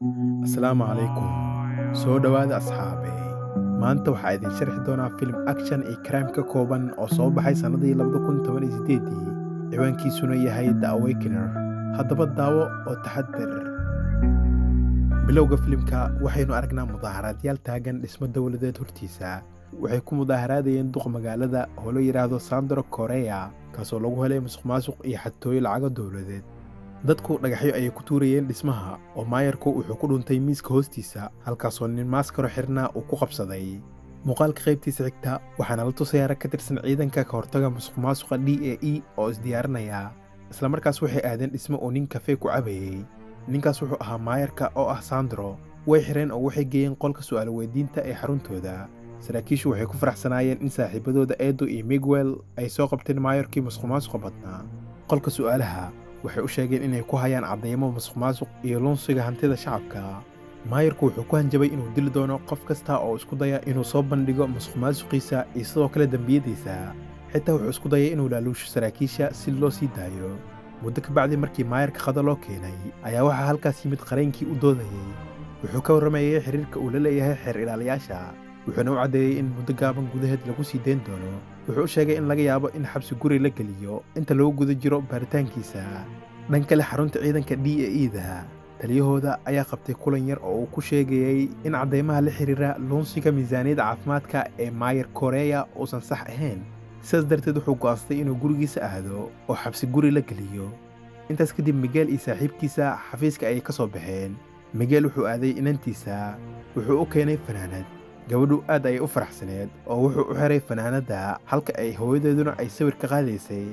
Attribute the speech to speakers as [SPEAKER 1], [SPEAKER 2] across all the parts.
[SPEAKER 1] Asalaamu calaykum. Soo dhowaada asxaabey. Maanta waxaa idin sharxi doonaa filim action iyo crime ka kooban oo soo baxay sannadii 2018, ciwaankiisuna yahay The Awakener. Haddaba daawo oo taxadar. Bilowga filimka waxaynu aragnaa mudaaharaadyaal taagan dhismo dowladeed hortiisa. Waxay ku mudaaharaadayeen duqa magaalada oo la yidhaahdo Sandro Correa, kaasoo lagu helay musuqmaasuq iyo xatooyo lacago dowladeed. Dadku dhagaxyo ayay ku tuurayeen dhismaha, oo maayarku wuxuu ku dhuntay miiska hoostiisa, halkaasoo nin maaskaro xirnaa uu ku qabsaday. Muuqaalka qaybtiisa xigta waxaana la tusayaa rag ka tirsan ciidanka ka hortaga musuqmaasuqa DAE oo isdiyaarinaya. Isla markaas waxay aadeen dhismo uu nin kafee ku cabayey. Ninkaas wuxuu ahaa maayarka oo ah Sandro. Way xireen oo waxay geeyeen qolka su'aal weydiinta ee xaruntooda. Saraakiishu waxay ku faraxsanaayeen in saaxiibadooda Edo iyo Miguel ay soo qabteen maayarkii musuqmaasuqa badnaa. Qolka su'aalaha waxay u sheegeen inay ku hayaan caddeymo musuqmaasuq iyo lunsiga hantida shacabka. Maayarku wuxuu ku hanjabay inuu dili doono qof kasta oo isku daya inuu soo bandhigo musuqmaasuqiisa iyo sidoo kale dembiyadiisa. Xitaa wuxuu isku dayay inuu laaluusho saraakiisha si loo sii daayo. Muddo ka bacdi markii maayarka qado loo keenay ayaa waxaa halkaas yimid qareenkii u doodayey. Wuxuu ka warramayay xiriirka uu la leeyahay xeer ilaaliyaasha, wuxuuna u caddeeyey in muddo gaaban gudaheed lagu sii dayn doono. Wuxuu u sheegay in laga yaabo in xabsi guri la geliyo inta lagu guda jiro baaritaankiisa. Dhan kale, xarunta ciidanka DAE-da, taliyahooda ayaa qabtay kulan yar oo uu ku sheegayey in caddeymaha la xiriira lunsiga miisaaniyadda caafimaadka ee maayar Koreya uusan sax ahayn. Sidaas darteed wuxuu go'aansaday inuu gurigiisa aado oo xabsi guri la geliyo. Intaas kadib Miguel iyo saaxiibkiisa xafiiska ayay ka soo baxeen. Miguel wuxuu aaday inantiisa, wuxuu u keenay fanaanad. Gabadhu aad ayay u faraxsaneed oo wuxuu u xiray fanaanadda, halka ay hooyadeeduna ay sawir ka qaadaysay.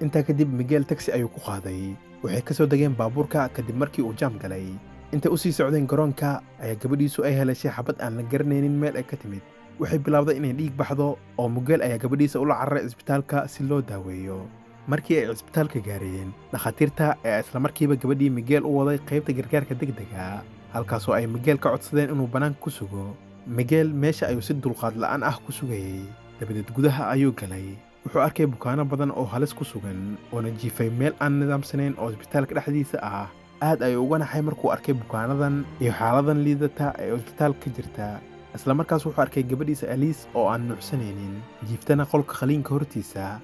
[SPEAKER 1] Intaa kadib Miguel taxi ayuu ku qaaday. Waxay ka soo degeen baabuurka kadib markii uu jaam galay. Intay u sii socdeen garoonka ayaa gabadhiisu ay heleeshay xabad aan la garanaynin meel ay ka timid. Waxay bilowday inay dhiig baxdo, oo Miguel ayaa gabadhiisa ula cararay cisbitaalka si loo daaweeyo. Markii ay cisbitaalka gaareen, dhakhaatiirta ayaa isla markiiba gabadhii Miguel u waday qaybta gargaarka degdega, halkaasoo ay Miguel ka codsadeen inuu bannaanka ku sugo. Miguel meesha ayuu si dulqaad la'aan ah ku sugayey. Dabadeed gudaha ayuu galay. Wuxuu arkay bukaanno badan oo halis ku sugan, oona jiifay meel aan nidaamsanayn oo cisbitaalka dhexdiisa ah. Aad ayuu uga naxay markuu arkay bukaanadan iyo xaaladan liidata ee cisbitaalka ka jirta. Isla markaas wuxuu arkay gabadhiisa Alice oo aan nuuxsanaynin, jiiftana qolka qaliinka hortiisa.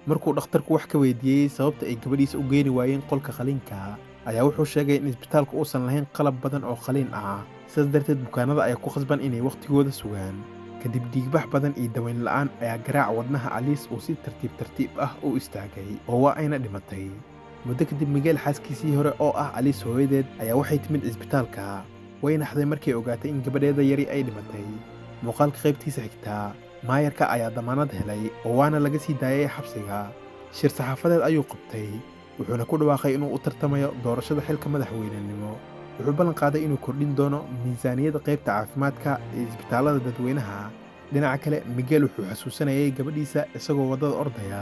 [SPEAKER 1] Markuu dhakhtarku wax ka weydiiyey sababta ay gabadhiisa u geeni waayeen qolka qaliinka, ayaa wuxuu sheegay in isbitaalku uusan lahayn qalab badan oo qaliin ah, sidaas darteed bukaanada ayaa ku khasban inay wakhtigooda sugaan. Kadib dhiigbax badan iyo daweyn la'aan ayaa garaaca wadnaha Alice uu si tartiib tartiib ah u istaagay, oo waa ayna dhimatay. Muddo kadib Miguel xaaskiisii hore oo ah Alice hooyadeed ayaa waxay timid cisbitaalka. Way naxday markay ogaatay in gabadheeda yari ay dhimatay. Muuqaalka qaybtiisa xigta, maayarka ayaa damaanad helay oo waana laga sii daayay xabsiga. Shir saxaafadeed ayuu qabtay, wuxuuna ku dhawaaqay inuu u tartamayo doorashada xilka madaxweynenimo. Wuxuu ballan qaaday inuu kordhin doono miisaaniyadda qaybta caafimaadka ee isbitaallada dadweynaha. Dhinaca kale, Miguel wuxuu xasuusanayay gabadhiisa isagoo waddada ordaya.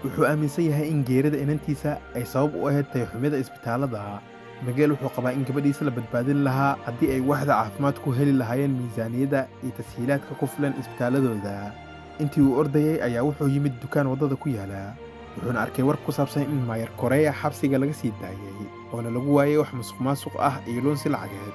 [SPEAKER 1] Wuxuu aaminsan yahay in geerida inantiisa ay sabab u ahayd tayo-xumida isbitaallada. Miguel wuxuu qabaa in gabadhiisa la badbaadin lahaa haddii ay waaxda caafimaadku heli lahaayeen miisaaniyadda iyo tashiilaadka ku filan isbitaalladooda. Intii uu ordayay ayaa wuxuu yimid dukaan waddada ku yaala, wuxuuna arkay war ku saabsan in maayar Koreya xabsiga laga sii daayay, oona lagu waayay wax musuqmaasuq ah iyo lunsi lacageed.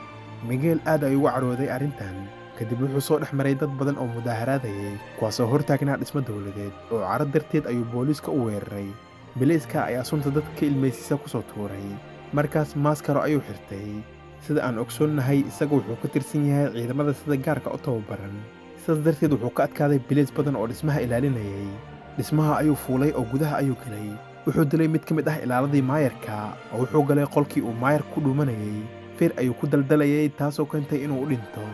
[SPEAKER 1] Miguel aad ayuu uga carooday arrintan. Kadib wuxuu soo dhex maray dad badan oo mudaaharaadayay, kuwaasoo hortaagnaa dhismo dowladeed, oo caro darteed ayuu booliiska u weeraray. Biliiska ayaa sunta dadka ka ilmaysiisa ku soo tuuray. Markaas maaskaro ayuu xirtay. Sida aan ogsoonnahay, isagu wuxuu ka tirsan yahay ciidamada sida gaarka u tababaran. Sidaas darteed wuxuu ka adkaaday biliis badan oo dhismaha ilaalinayay. Dhismaha ayuu fuulay oo gudaha ayuu galay. Wuxuu dilay mid ka mid ah ilaaladii maayarka, oo wuxuu galay qolkii uu maayarku ku dhuumanayay. Feer ayuu ku daldalayay, taasoo keentay inuu u dhinto.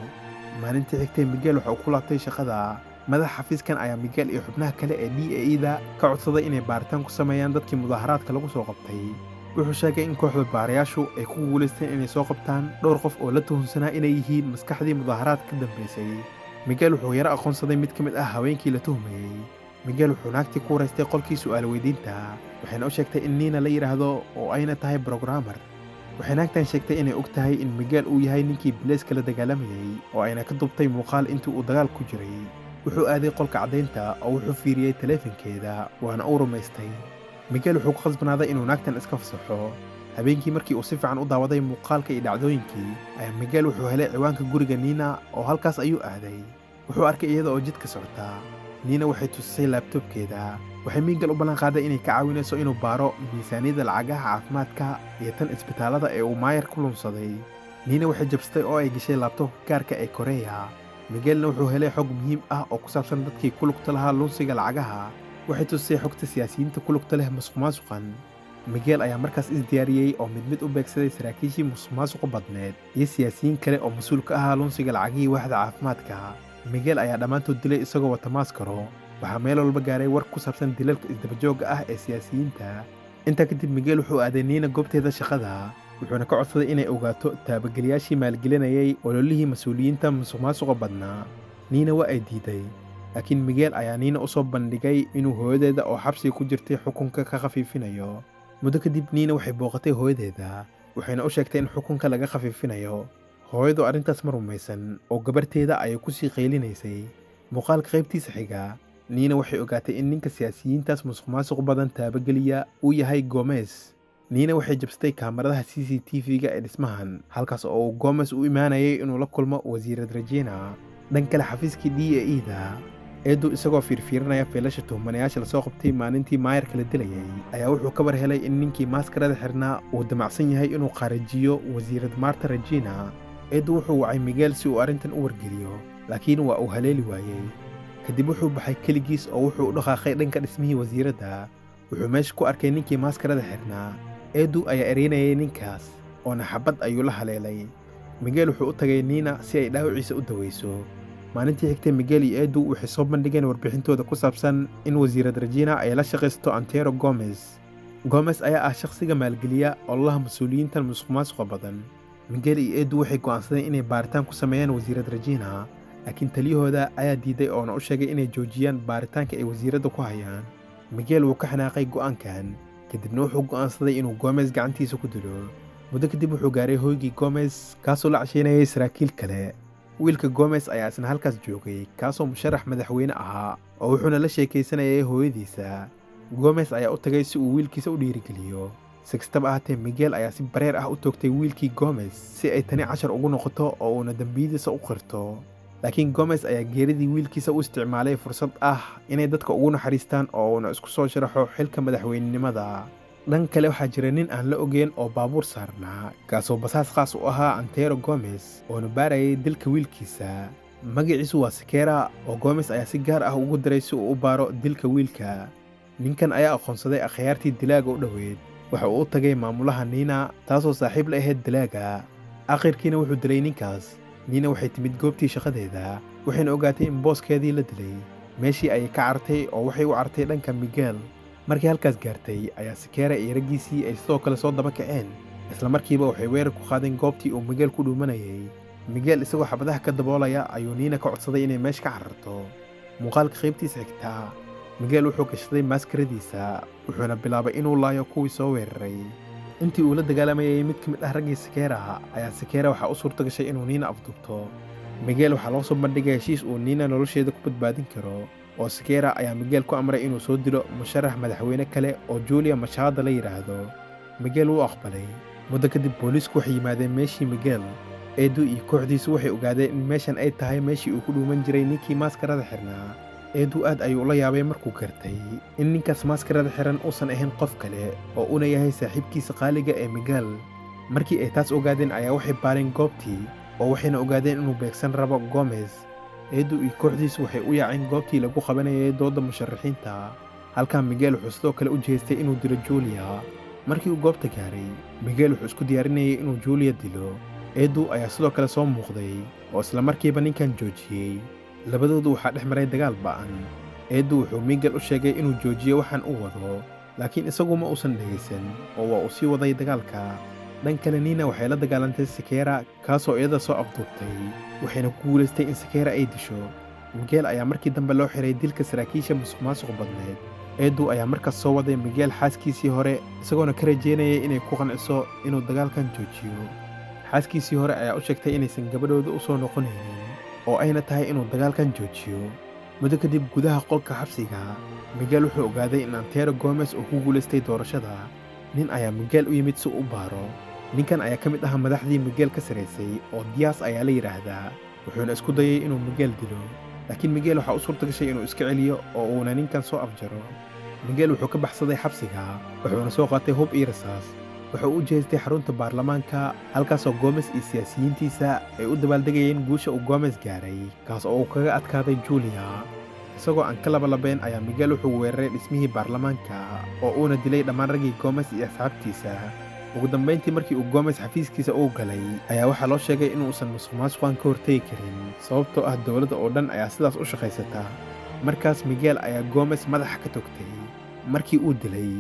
[SPEAKER 1] Maalintii xigtay Miguel waxa uu ku laabtay shaqada. Madaxa xafiiskan ayaa Miguel iyo xubnaha kale ee DAE-da ka codsaday inay baaritaan ku sameeyaan dadkii mudaharaadka lagu soo qabtay. Wuxuu sheegay in kooxda baarayaashu ay ku guulaysteen inay soo qabtaan dhowr qof oo la tuhunsanaa inay yihiin maskaxdii mudaharaadka ka dambeysay. Miguel wuxuu yaro aqoonsaday mid ka mid ah haweenkii la tuhmayey. Miguel wuxuu naagtii ku waraystay qolkii su'aal weydiinta, waxayna u sheegtay in Nina la yidhaahdo oo ayna tahay programmer. Waxay naagtan sheegtay inay og tahay in Miguel uu yahay ninkii bilayska la dagaalamayay, oo ayna ka dubtay muuqaal intii uu dagaal ku jiray. Wuxuu aaday qolka caddaynta oo wuxuu fiiriyey taleefankeeda, waana uu rumaystay. Miguel wuxuu ku khasbanaaday inuu naagtan iska fasaxo. Habeenkii markii uu si fiican u daawaday muuqaalka iyo dhacdooyinkii, ayaa Miguel wuxuu helay ciwaanka guriga Nina oo halkaas ayuu aaday. Wuxuu arkay iyada oo jidka socota. Nina waxay tusisay laabtoobkeeda. Waxay Miguel u ballan qaaday inay ka caawinayso inuu baaro miisaaniyadda lacagaha caafimaadka iyo tan isbitaalada ee uu maayar ku lunsaday. Nina waxay jabsatay oo ay gashay laabtoobka gaarka ee Koreya. Miguelna wuxuu helay xog muhiim ah oo ku saabsan dadkii ku lugta lahaa lunsiga lacagaha. Waxay tusisay xogta siyaasiyiinta ku lugta leh musuqmaasuqan. Miguel ayaa markaas is diyaariyey oo mid mid u beegsaday saraakiishii musuqmaasuqa badneed iyo siyaasiyiin kale oo mas'uul ka ahaa lunsiga lacagihii waaxda caafimaadka. Miguel ayaa dhammaantood dilay isagoo wata maaskaro. Waxaa meel walba gaaray war ku saabsan dilalka isdaba-joogga ah ee siyaasiyiinta. Intaa kadib Miguel wuxuu aaday Nina goobteeda shaqada, wuxuuna ka codsaday inay ogaato taabageliyaashii maalgelinayay ololihii mas'uuliyiinta musuqmaasuqa badnaa. Nina waa ay diiday, laakiin Miguel ayaa Nina u soo bandhigay inuu hooyadeeda oo xabsiga ku jirtay xukunka ka khafiifinayo. Muddo kadib Nina waxay booqatay hooyadeeda, waxayna u sheegtay in xukunka laga khafiifinayo. Hooyadu arrintaas ma rumaysan oo gabarteeda ayay ku sii qaylinaysay. Muuqaalka qaybtiisa xiga, Nina waxay ogaatay in ninka siyaasiyiintaas musuqmaasuq badan taabageliya uu yahay Gomez. Nina waxay jabsatay kaamaradaha CCTV-ga ee dhismahan, halkaas oo uu Gomez u imaanayay inuu la kulmo wasiirad Regina. Dhan kale xafiiskii DAE-da, Eedu isagoo fiirfiirinaya fiilasha tuhmanayaasha lasoo qabtay maalintii maayarka la dilayay, ayaa wuxuu ka war helay in ninkii maaskarada xirnaa uu damacsan yahay inuu qaarijiyo wasiirad Marta Regina. Eedu wuxuu wacay Miguel si uu arrintan u wargeliyo, laakiin waa uu haleeli waayey. Kadib wuxuu baxay keligiis oo wuxuu u dhaqaaqay dhanka dhismihii wasiiradda. Wuxuu meesha ku arkay ninkii maaskarada xirnaa. Eedu ayaa ereynayay ninkaas, oona xabad ayuu la haleelay. Miguel wuxuu u tagay Nina si ay dhaawiciisa u daweyso. Maalintii xigtay Miguel iyo Eedu waxay soo bandhigeen warbixintooda ku saabsan in wasiirad Regina ay la shaqaysto Antero Gomez. Gomez ayaa ah shakhsiga maalgeliya ololaha mas'uuliyiintan musuqmaasuqa badan. Miguel iyo Eedu waxay go'aansadeen inay baaritaan ku sameeyaan wasiirad Regina, laakiin taliyahooda ayaa diiday oona u sheegay inay joojiyaan baaritaanka ay wasiiradda ku hayaan. Miguel wuu ka xanaaqay go'aankan, kadibna wuxuu go'aansaday inuu Gomez gacantiisa ku dilo. Muddo kadib wuxuu gaaray hoygii Gomez, kaasoo la casheynayay saraakiil kale. Wiilka Gomez ayaa isna halkaas joogay, kaasoo musharax madaxweyne ahaa oo wuxuuna la sheekaysanayay hooyadiisa. Gomez ayaa u tagay si uu wiilkiisa u dhiirigeliyo. Si kastaba ahaatee, Miguel ayaa si bareer ah u toogtay wiilkii Gomez si ay tani cashar ugu noqoto oo uuna dembiyadiisa u qirto. Laakiin Gomez ayaa geeridii wiilkiisa u isticmaalay fursad ah inay dadka ugu naxariistaan oo uuna isku soo sharaxo xilka madaxweynenimada. Dhan kale waxaa jira nin aan la ogeyn oo baabuur saarnaa, kaasoo basaas khaas u ahaa Antero Gomez oona baarayay dilka wiilkiisa. Magaciisu waa Sekera oo Gomez ayaa si gaar ah ugu diray si uu u baaro dilka wiilka. Ninkan ayaa aqoonsaday akhyaartii dilaaga u dhoweyd. Waxa uu u tagay maamulaha Nina, taasoo saaxiib la ahayd dilaaga. Aakhirkiina wuxuu dilay ninkaas. Nina waxay timid goobtii shaqadeeda, waxayna ogaatay in booskeedii la dilay. Meeshii ayay ka cartay oo waxay u cartay dhanka Miguel. Markii halkaas gaartay ayaa Sekera iyo raggiisii ay sidoo kale soo daba kaceen. Isla markiiba waxay weerar ku qaadeen goobtii uu Miguel ku dhuumanayay. Miguel isagoo xabadaha ka daboolaya ayuu Nina ka codsaday inay meesha ka cararto. Muuqaalka qaybtiisa xigta, Miguel wuxuu gashaday maaskaradiisa, wuxuuna bilaabay inuu laayo kuwii soo weeraray. Intii uu la dagaalamayay mid ka mid ah raggii Sekera, ayaa Sekera waxaa u suurto gashay inuu Nina afduubto. Miguel waxaa loo soo bandhigay heshiis uu Nina nolosheeda ku badbaadin karo, oo Sekera ayaa Miguel ku amray inuu soo dilo musharax madaxweyne kale oo Julia Machado la yidhaahdo. Miguel wuu aqbalay. Muddo kadib booliisku waxay yimaadeen meeshii Miguel. Eedu iyo kooxdiisu waxay ogaadeen in meeshan ay tahay meeshii uu ku dhuuman jiray ninkii maaskarada xirnaa. Eedu aad ayuu ula yaabay markuu gartay in ninkaas maaskarada xiran uusan ahayn qof kale oo una yahay saaxiibkiisa qaaliga ee Miguel. Markii ay taas ogaadeen ayaa waxay baareen goobtii oo waxayna ogaadeen inuu beegsan rabo Gomez. Eedu iyo kooxdiisu waxay u yaaceen goobtii lagu qabanayay doodda musharaxiinta. Halkaa Miguel wuxuu sidoo kale u jeestay inuu dilo Julia. Markii uu goobta gaaray, Miguel wuxuu isku diyaarinayay inuu Julia dilo. Eedu ayaa sidoo kale soo muuqday oo isla markiiba ninkan joojiyey. Labadoodu waxaa dhex maray dagaal ba'an. Eedu wuxuu Miguel u sheegay inuu joojiyo waxaan u wado, laakiin isagu ma uusan dhegaysan oo waa uu sii waday dagaalka. Dhan kale Nina waxay la dagaalantay Sekera, kaasoo iyada soo afduubtay, waxayna ku guulaystay in Sekera ay disho. Miguel ayaa markii dambe loo xiray dilka saraakiisha musuqmaasuq badneed. Eedu ayaa markaas soo waday Miguel xaaskiisii hore, isagoona ka rajeynayay inay ku qanciso inuu dagaalkan joojiyo. Xaaskiisii hore ayaa u sheegtay inaysan gabadhooda u soo noqonaynin oo ayna tahay inuu dagaalkan joojiyo. Muddo kadib gudaha qolka xabsiga, Miguel wuxuu ogaaday in Antero Gomez uu ku guulaystay doorashada. Nin ayaa Miguel u yimid si uu u baaro. Ninkan ayaa ka mid ahaa madaxdii Miguel ka sarreysay oo Dias ayaa la yidhaahdaa, wuxuuna isku dayay inuu Miguel dilo, laakiin Miguel waxaa u suurta gashay inuu iska celiyo oo uuna ninkan soo afjaro. Miguel wuxuu ka baxsaday xabsiga, wuxuuna soo qaatay hub iyo rasaas. Wuxuu u jeestay xarunta baarlamaanka, halkaasoo Gomez iyo siyaasiyiintiisa ay u dabaaldegayeen guusha uu Gomez gaaray, kaas oo uu kaga adkaaday Julia. Isagoo aan ka labalabeen ayaa Miguel wuxuu weeraray dhismihii baarlamaanka oo uuna dilay dhammaan raggii Gomez iyo asxaabtiisa. Ugu dambeyntii, markii uu Gomez xafiiskiisa uu galay, ayaa waxaa loo sheegay inuusan musuqmaasuqan ka hortegi karin, sababtoo ah dowladda oo dhan ayaa sidaas u shaqaysata. Markaas Miguel ayaa Gomez madaxa ka togtay. Markii uu dilay,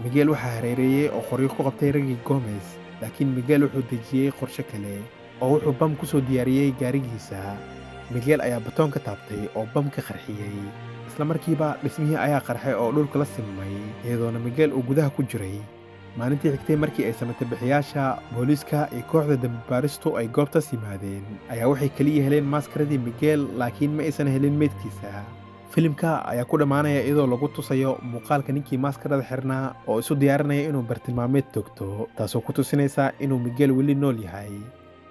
[SPEAKER 1] Miguel waxaa hareereeyey oo qoryo ku qabtay raggii Gomez, laakiin Miguel wuxuu dejiyey qorshe kale oo wuxuu bam ku soo diyaariyey gaarigiisa. Miguel ayaa batoon ka taabtay oo bam ka qarxiyey. Isla markiiba dhismihii ayaa qarxay oo dhulka la simay, iyadoona Miguel uu gudaha ku jiray. Maalintii xigtay, markii ay samata bixiyaasha, booliiska iyo kooxda dambi-baaristu ay goobtaas yimaadeen, ayaa waxay kaliya heleen maaskaradii Miguel, laakiin ma aysan helin meydkiisa. Filimka ayaa ku dhammaanaya iyadoo lagu tusayo muuqaalka ninkii maaskarada xirnaa oo isu diyaarinaya inuu bartilmaameed toogto, taasoo ku tusinaysa inuu Miguel weli nool yahay.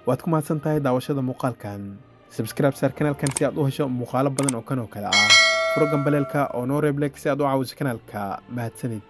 [SPEAKER 1] Waad ku mahadsan tahay daawashada muuqaalkan. Subscribe saar kanaalkan si aad u hesho muuqaalo badan oo kan oo kale ah. Furo gambaleelka oo noo reeb like si aad u caawiso kanaalka. Mahadsanid.